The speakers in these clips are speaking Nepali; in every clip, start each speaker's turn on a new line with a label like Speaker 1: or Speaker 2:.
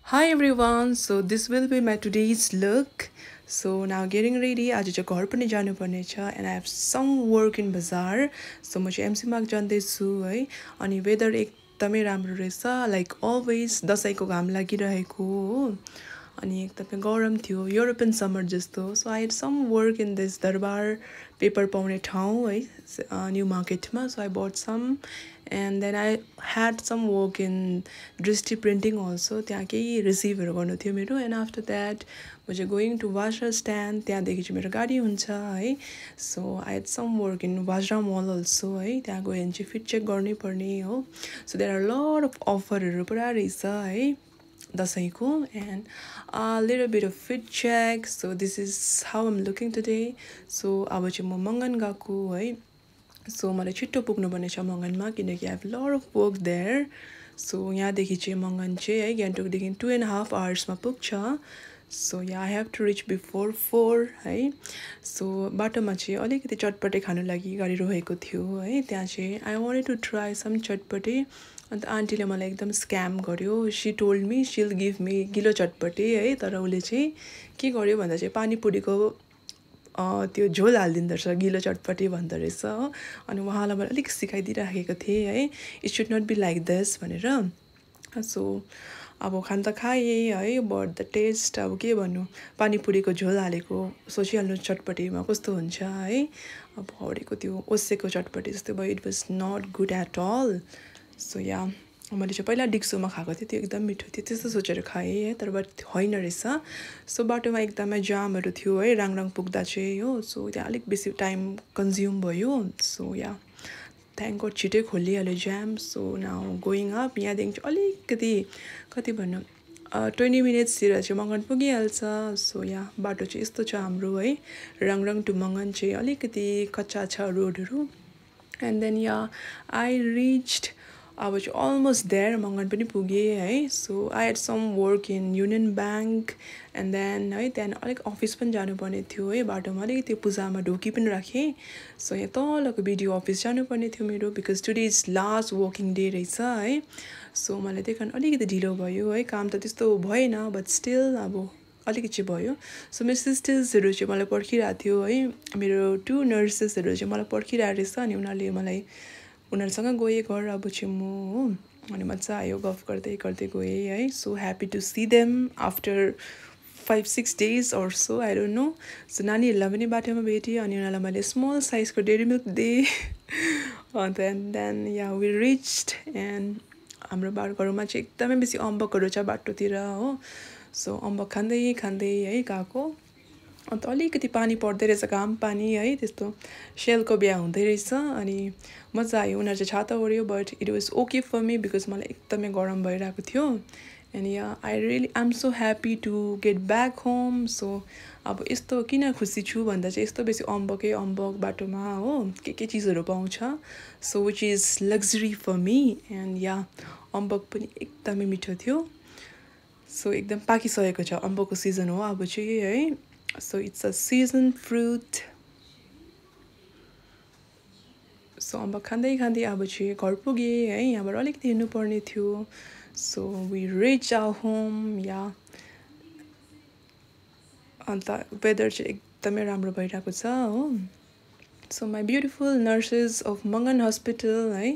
Speaker 1: Hi everyone, so this will be my today's look. So now getting ready, आज चाहिँ घर पनि जानुपर्ने छ and I have some work in bazaar. So म चाहिँ एमसी मार्ग जाँदैछु है अनि वेदर एकदमै राम्रो रहेछ लाइक अलवेज दसैँको घाम लागिरहेको हो अनि एकदमै गरम थियो युरोपियन समर जस्तो so I had some work in this दरबार पेपर पाउने ठाउँ है न्यू मार्केटमा so I but some and then I had some work in Drishti printing also त्यहाँ केही रिसिभहरू गर्नु थियो मेरो एन्ड आफ्टर द्याट म चाहिँ गोइङ टु वाजरा स्ट्यान्ड त्यहाँदेखि चाहिँ मेरो गाडी हुन्छ है so I had some work in Bajra mall also है त्यहाँ गयो भने चाहिँ फिट चेक गर्नै पर्ने हो so there are lot of अफरहरू पुरा रहेछ है दसैँको and little bit of fit check so this is how am looking today so अब चाहिँ म मङ्गन गएको है सो मलाई छिट्टो पुग्नुपर्ने छ मङ्गनमा किनकि I have lot of work there so यहाँदेखि चाहिँ मङ्गन चाहिँ है गान्तोकदेखि 2.5 आवर्समा पुग्छ so yeah I have to reach before 4 है सो बाटोमा चाहिँ अलिकति चटपटे खानु लागि गाडी रोकेको थियो है त्यहाँ चाहिँ I wanted to try some chatpate अन्त आन्टीले मलाई एकदम स्क्याम गर्यो she told me she'll give me गिलो चटपटे है तर उसले चाहिँ के गर्यो भन्दा चाहिँ पानीपुरीको त्यो झोल हालिदिँदो रहेछ गिलो चटपटी भन्दो रहेछ हो अनि उहाँलाई मैले अलिक सिकाइदिइराखेको थिएँ है it should not be like this भनेर सो अब खान त खाएँ है बट द टेस्ट अब के भन्नु पानीपुरीको झोल हालेको सोचिहाल्नु चटपटीमा कस्तो हुन्छ है अब हरेको त्यो ओसेको चटपटी जस्तो भयो it was not good at all so yeah मैले चाहिँ पहिला डिक्सोमा खाएको थिएँ त्यो एकदम मिठो थियो त्यस्तो सोचेर खाएँ है तर बट होइन रहेछ सो बाटोमा एकदमै जामहरू थियो है राङराङ पुग्दा चाहिँ हो सो त्यहाँ अलिक बेसी टाइम कन्ज्युम भयो सो या थ्याङ्क गड छिटै खोलिहाल्यो जाम सो नाउ गोइङ अप यहाँदेखि चाहिँ अलिकति कति भन्नु 20 मिनट्सतिर चाहिँ मङ्गन पुगिहाल्छ सो या बाटो चाहिँ यस्तो छ हाम्रो है राङराङ टु मङ्गन चाहिँ अलिकति कच्चा छ रोडहरू and then yeah I reached अब चाहिँ अलमोस्ट देयर मङ्गन पनि पुगेँ है so I had some work in Union Bank and then है त्यहाँदेखि अलिक अफिस पनि जानुपर्ने थियो है बाटोमा अलिक त्यो पूजामा ढोकी पनि राखेँ सो यहाँ तलको बिडिओ अफिस जानुपर्ने थियो मेरो because today is last working day रहेछ है सो मलाई त्यही कारण अलिकति ढिलो भयो है काम त त्यस्तो भएन बट स्टिल अब अलिकति चाहिँ भयो सो मेरो सिस्टर्सहरू चाहिँ मलाई पर्खिरहेको थियो है मेरो 2 नर्सेसहरू चाहिँ मलाई पर्खिरहेको रहेछ अनि उनीहरूले मलाई उनीहरूसँग गएँ घर अब चाहिँ म हो अनि मजा आयो गफ गर्दै गर्दै गएँ है so happy to see them after 5-6 days or so I don't know so नानीहरूलाई पनि बाटोमा भेटेँ अनि उनीहरूलाई मैले स्मल साइजको डेरी मिल्क दिएँ अन्त then yeah we reached and हाम्रो घरमा चाहिँ एकदमै बेसी अम्बकहरू छ बाटोतिर हो सो अम्बक खाँदै खाँदै है गएको अन्त अलिकति पानी पर्दै रहेछ घाम पानी है त्यस्तो सेलको बिहा हुँदै रहेछ अनि मजा आयो उनीहरू चाहिँ छाता ओऱ्यो but it was okay for me because मलाई एकदमै गरम भइरहेको थियो and yeah I really I am so happy to get back home so अब यस्तो किन खुसी छु भन्दा चाहिँ यस्तो बेसी अम्बकै अम्बक बाटोमा हो के चिजहरू पाउँछ so which is luxury for me and yeah अम्बक पनि एकदमै मिठो थियो सो एकदम पाकिसकेको छ अम्बकको सिजन हो अब चाहिँ है so it's a season fruit so अम्बक खाँदै खाँदै अब चाहिँ घर पुगेँ है यहाँबाट अलिकति हिँड्नुपर्ने थियो so we reach our home yeah अन्त वेदर चाहिँ एकदमै राम्रो भइरहेको छ हो so my beautiful nurses of Mangan hospital है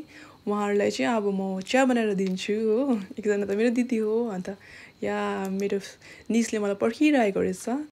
Speaker 1: उहाँहरूलाई चाहिँ अब म चिया बनाएर दिन्छु हो एकजना त मेरो दिदी हो अन्त या मेरो निसले मलाई पर्खिरहेको रहेछ